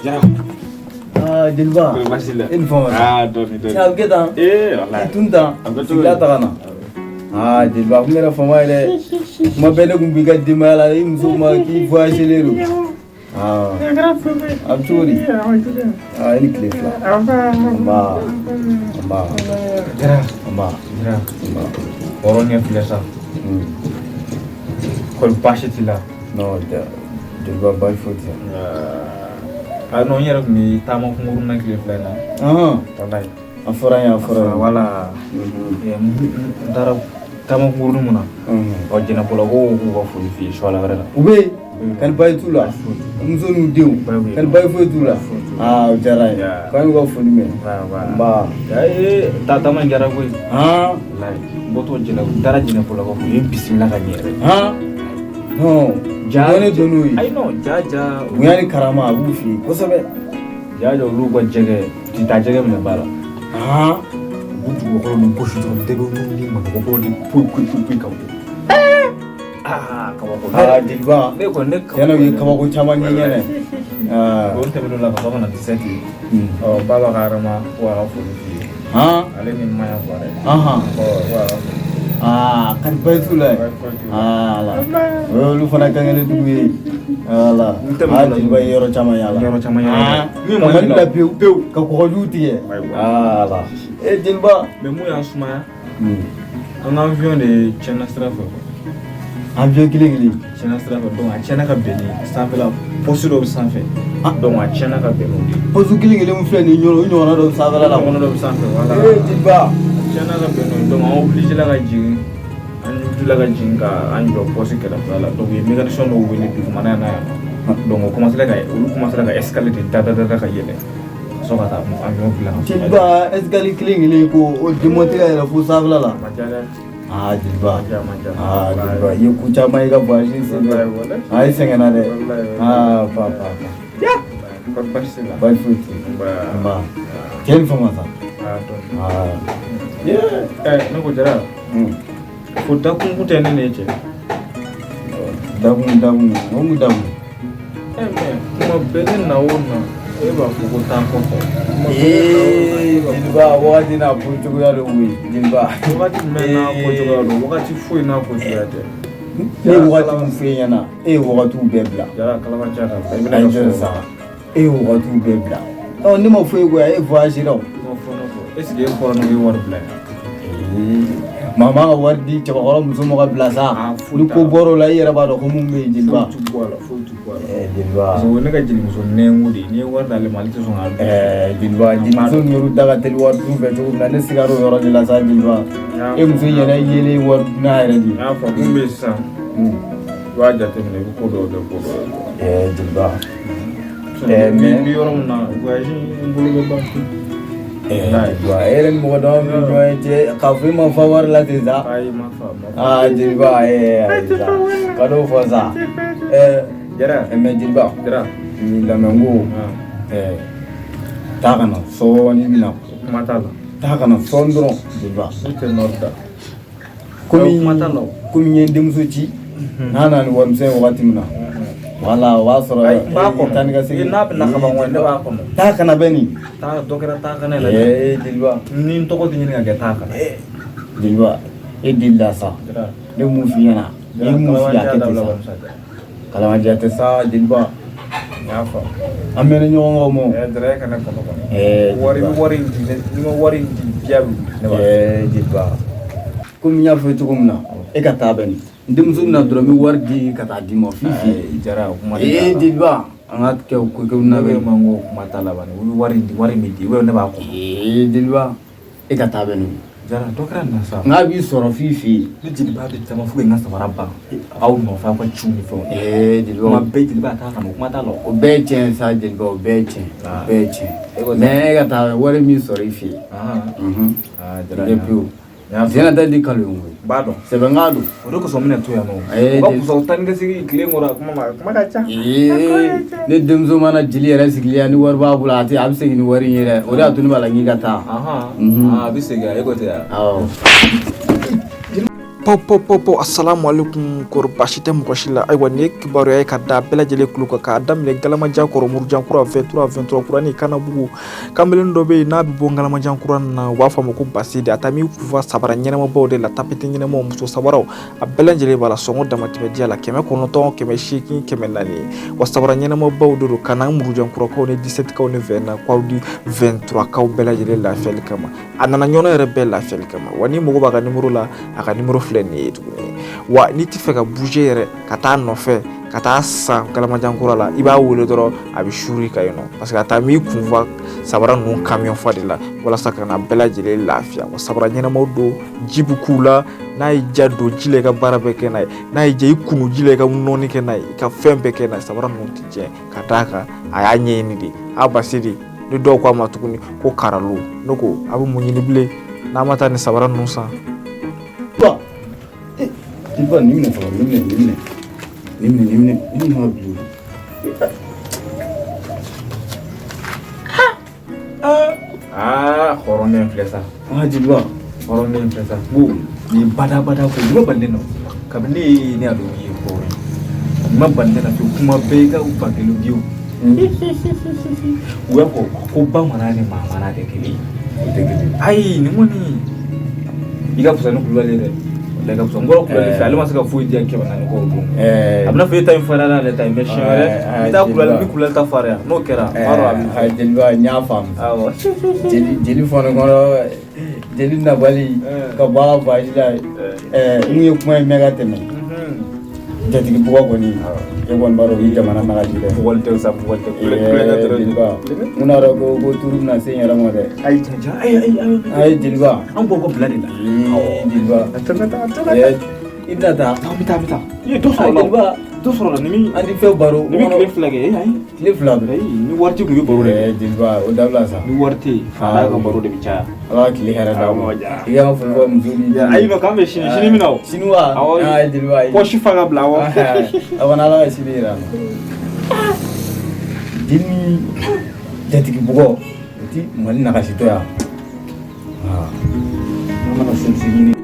Jara. Aa jeliba. Kɔri baasi la? E ni fama. Aa dɔɔni dɔɔni. A bɛ kɛ tan. Ee walayi. I tun tan. A bɛ cogo di? Sigila ta ka na. Aa jeliba a kun kɛra fama ye dɛ. Kuma bɛɛ ne kun b'i ka denbaya la i muso ma k'i voyagelen don. Aa a bɛ cogo di? Aa i ni tile fila. Nba. Nba. Jara. Nba. Jara. Nba. Hɔrɔn ɲɛ filɛ sa. Kɔri baasi t'i la? Non jeliba, baasi foyi tɛ. Ah non, n yɛrɛ tun bɛ taama kunkurun na tile fila in na. Walayi. A fɔra n ye, a fɔra n ye. Wala. N taara taama kunkurun mun na. Ɔ jɛnɛbɔla ko k'u ka foli f'i ye suwala wɛrɛ la. U bɛ yen, kani bayi t'u la, muso n'u denw, kani bayi foyi t'u la. Aa o diyara n ye, k'an y'u ka foli mɛn. Nba. Ee taama in diyara koyi. Han. Walayi n bɔtɔ jɛnɛ n taara jɛnɛbɔla ko u ye n bisimila ka ɲɛ yɛrɛ. Han. Non. Ja ne donn'u ye. Ayi non, ja ja. Bonya ni karama a b'u fɛ yen kosɛbɛ. Ja ja, olu ka jɛgɛ ti taa jɛgɛ minɛ ba la. U b'u dugukolo ni gosi dɔrɔn, dɛbɛnw ni manɔgɔbaw ni poyi poyi poyi poyi ka bɔ. Aa kabako. Aa jeliba. Ne kɔni ne Tiɲɛna u ye kabako caman kɛ n ɲɛnɛ. Aa. O tɛmɛn'o la ka sɔrɔ ka na 17 ye. Ɔ baba ka Adama ko a ka foli f'i ye. Ale ni Maya Buwarɛ. Ɔ ko a ka foli. Aa kani bayi t'u la yen. Aa ala. O ye olu fana kan kelen dugu ye. Wala. Aa jeliba ye yɔrɔ caman yala. Yɔrɔ caman yala. Ka Mali bila pewu pewu ka kɔgɔjiw tigɛ. Aa ala. E jeliba. Mais mun y'an sumaya? An ka avion de tiɲɛna sira fɛ quoi. Avion kelen kelen. Tiɲɛna sira fɛ, donc a tiɲɛna ka bɛn ni sanfɛla poste dɔ bɛ sanfɛ. Donc a tiɲɛna ka bɛn n'o de ye. Poste kelen kelen min filɛ nin ye, o ɲɔgɔnna dɔ bɛ sanfɛla la. Ɲɔgɔnna dɔ bɛ sanfɛ, voilà. Ee jeliba. Tiɲɛna ka bɛn n'o ye, donc an obligé la ka jigin. An obligé la ka jigin ka an jɔ poste kɛrɛfɛla la. Donc u ye mécanicien dɔw wele dugumana in na yan nɔ. Donc o commencé ka olu commencé ka escalier de da da da ka yɛlɛ. Ka sɔrɔ ka taa avion dilan. Jeliba, escalier kelen kelen ko o démonter ka yɛlɛ fo sanfɛla la. A ma diya dɛ. Aa jeliba. A ma diya. Aa jeliba, i ye ko caman ye i ka voyage senfɛ. Aa i sɛgɛnna dɛ. Aa ba ba ba. Kɔri baasi t'i la? Baasi foyi tɛ yen. Nba. Cɛ ni fama sa. Aa dɔɔni. Aa. Ɛ ne ko Jara. Ko dakun kun tɛ ne n'e cɛ. Dakun dakun, o mun dakun? Ɛ mais kuma bɛɛ ne na o na e b'a fɔ ko taa kɔfɛ. Ee jeliba, wagati n'a fɔ cogoya dɔ koyi jeliba. Wagati jumɛn n'a fɔ cogoya don? Wagati foyi n'a fɔ cogoya tɛ. Ne ye wagati min f'e ɲɛna, e ye wagatiw bɛɛ bila. Jara, kalabanciya dabila, i bɛna Ayi ka jɔn fɔ. sa, e ye wagatiw bɛɛ bila. Ɔ ne ma fɔ e koyi, e voyagé la o. Ma fɔ ne kɔ. Est ce que e bɔra n'o ye wari bila yan? Maa man ka wari di cɛbakɔrɔ muso ma ka bila sa. Ah, foyi Ni t'a ko la. bɔr'o la, i yɛrɛ b'a dɔn ko mun bɛ yen jeliba. Foyi ti bɔ a la, foyi ti bɔ a la. Ɛɛ jeliba. Parce que o ye ne ka jelimuso nɛnko de ye. N'i ye wari d'ale ma, ale tɛ sɔn k'a dun. Ɛɛ jeliba, jelimuso ninnu da ka teli wari dun fɛ cogo min na, ne sigar'o yɔrɔ de la sa jeliba. E muso in yɛrɛ yelen wari dunna yɛrɛ de. N y'a fɔ mun bɛ yen sisan, i b'a jateminɛ, i bɛ ko dɔw kɛ ko dɔw ye. Ɛɛ jeliba. Ɛɛ mais n bɛ yɔrɔ min na, voyage n bolo bɛ ban pewu. Ɛɛ jeliba, e yɛrɛ ni mɔgɔ dama min bɛ ɲɔgɔn ye cɛ, k'a fɔ e ma fa wari la ten sa. Ayi, ma fa, ma fa. Aa jeliba, ɛɛ ayi sa, ka dɔw fɔ sa. Ɛɛ Jara. Mais jeliba. Jara. N y'i lamɛn n ko ɛɛ taa ka na sɔɔni bɛ na. Kuma t'a la. Taa ka na sɔɔni dɔrɔn jeliba. Ne tɛ nɔ da. Komi Kuma t'a la o. Komi n ye n denmuso ci, n'a nana ni warimisɛn ye wagati min na, wala o b'a sɔrɔ. Ayi, n b'a kɔnɔ. Taa ni ka segin. N'a bɛ na kaban kɔni, ne b'a kɔnɔ. Taa kana bɛ nin. Taa dɔ kɛra taa kana la. Ee jeliba. Ni n tɔgɔ tɛ ɲini ka kɛ taa kana. Jeliba, e delila sa. Ne mun f'i ɲɛna, n ye mun f'i ye, a kɛ ten sa. Kalabanciya tɛ sa jeliba. N y'a faamu. An mɛnna ɲɔgɔn kan o ma. Ɛɛ Jara, e kana kɔnɔ kɔni. Ɛɛ Wari i bɛ wari in di ne, n'i ma wari in di biya bɛ wuli. Ne b'a. Ɛɛ jeliba, komi n y'a fɔ cogo min na, e ka taa bɛ nin. N denmuso bɛna dɔrɔn, n bɛ wari di ka taa d'i ma f'i fɛ yen. Jara, o kuma tɛ Ee t'a la. jeliba, an ka kɛ ko kɛ Ne na bɛ bɛ. ma n ko kuma t'a la bani. I bɛ wari in di, wari in bɛ di, ou bien ne b'a kɔnɔ. Ee jeliba, e ka taa bɛ nin. Jara, dɔ kɛra nin na sa. N'a b'i sɔrɔ f'i fɛ yen. Ne jeliba bɛ caman fo ka n ka samara ban aw nɔfɛ, aw ka ciw ni fɛnw. Ee jeliba. Kuma bɛɛ jeliba t'a kanu, kuma t'a la. O bɛɛ ye tiɲɛ sa jeliba, o bɛɛ ye tiɲɛ. O bɛɛ ye tiɲɛ. Mais e ka taa wari min sɔrɔ i fɛ yen. Aa Jara. I tɛ pewu. Tiɲɛ na tɛ di kalo ye koyi. N b'a dɔn. Sɛbɛnkan don. O de kosɔn n bɛna to yan nɔ. Ee, O ka fusa o taa ni ka segin tile kɔrɔ, a kuma ma kuma ka ca. Ee ne denmuso mana jeli yɛrɛ sigilen yan, ni wari b'a bolo, a tɛ a bɛ segin ni wari in ye dɛ. O de y'a to ne b'a la k'i ka taa. Ahan. Aa a bɛ segin, e ko ten wa? Awɔ. Paw paw paw paw, assalamu alaikum. Kɔrɔ baasi tɛ mɔgɔ si la. Ayiwa, nin ye kibaruya ye ka da bɛɛ lajɛlen tulo kan, k'a daminɛ Galamajan kɔrɔ, Murujan kura, 23 23 kura ni Kanabugu. Kamalen dɔ bɛ yen n'a bɛ bɔ Galamajan kura na, u b'a fɔ a ma ko Basidi. A taa min kufa sabara ɲɛnamabaw de la, tapis ɲɛnamaw, muso sabaraw, a bɛɛ lajɛlen b'a la. Sɔngɔ damatɛmɛ diya la, 900, 800, 400. Wa sabara ɲɛnamabaw de don ka na Murujan kurakaw ni 17kaw ni 29kaw ni 23kaw bɛɛ lajɛlen lafiyali kama. A nana ɲɔnɔ yɛrɛ bɛɛ lafiyali kama. Wa n'i mago b'a ka nimoro la, a ka nimoro filɛ nin ye tuguni. Wa n'i tɛ fɛ ka bouger yɛrɛ ka taa nɔfɛ ka taa san Galamajan kura la, i b'a wele dɔrɔn, a bɛ suri ka yen nɔ, parce que a taa m'i kun fa sabara ninnu camion fa de la walasa ka na bɛɛ lajɛlen lafiya. Wa sabara ɲɛnamaw don, ji bɛ k'u la. N'a y'i ja don ji la, i ka baara bɛɛ kɛ n'a ye. N'a y'i ja i kunu ji la, i ka nɔɔni kɛ n'a ye, i ka fɛn bɛɛ kɛ n'a ye. Sabara ninnu tɛ tiɲɛ, ka d'a kan a y'a ɲɛɲini de. A Basidi ni dɔw ko a ma tuguni ko karalo. Ne ko a bɛ mun ɲini bilen n'a ma taa ni sabara ninnu san? Jeliba, nin minɛ fɔlɔ, nin minɛ, nin minɛ, nin minɛ, nin minɛ, nin minɛ ka bila. Aa, hɔrɔnden filɛ sa. Ah, jeliba. Hɔrɔnden filɛ sa. Bo nin badabada ko nin ma bali ne na. Kabini ne ye ne y'a dɔn i ye hɔrɔn ye, nin ma bali ne na fiyewu. Kuma bɛɛ i ka 1000 di o. U b'a fɔ ko bamanan ni maamana tɛ kelen ye. O tɛ kelen ye. Ayi, nin kɔni i ka fisa ni Kulubali ye dɛ. Walayi, i ka fisa. N bɔra Kulubali fɛ, ale ma se ka foyi di yan 400 kɔ o don. A bɛna fɔ e ta in farinya n'ale ta ye, mais siɲɛ wɛrɛ n bɛ taa Kulubali, n bɛ Kulubali ta farinya. N'o kɛra, n b'a dɔn a bɛ. Jeliba, n y'a faamu. Awɔ. Jeli fɔni kɔnɔ, jeli nabali ka bɔ a ka voyage la, n ye kuma in mɛn ka tɛmɛ. Jatigi bugɔ kɔni, e kɔni b'a dɔn o ye jamana nagasi dɛ. Bugɔli tɛ sa, bugɔli tɛ. Kulonkɛ dɔrɔn. Jeliba, n n'a dɔn ko turu bɛna se n yɛrɛ ma dɛ. Ayi, ja, ayi, ayi, ayi. Ayi, jeliba. An b'o ko bila de la. Jeliba. A tɛmɛ taa, a tɛmɛ taa. I bɛna taa? An bɛ taa, an bɛ taa. I ye dɔ sɔrɔ la. Jeliba. Dɔ sɔrɔ la ni min. An ti fɛn baro. Ni min tile 2 kɛ, ayi. Tile 2 dɔrɔn. Ayi, ni wari tɛ kun ye baro de kɛ. Jeliba, o dabila sa. Ni wari tɛ yen, faamaya ka baro de bɛ caya. Ala ka tile hɛrɛ d'a ma. I ka foli fɔ muso ni. Ayi, non, k'an bɛ sini, sini bɛ na o. Sini wa? Awɔ. Ayi, jeliba, ayi. Poche fa ka bila, awɔ. A kɔni, Ala ka sini yira an na. Jeli ni jatigi bugɔ, o ti Mali nagasitɔ yan. An mana sɛnsi ɲini.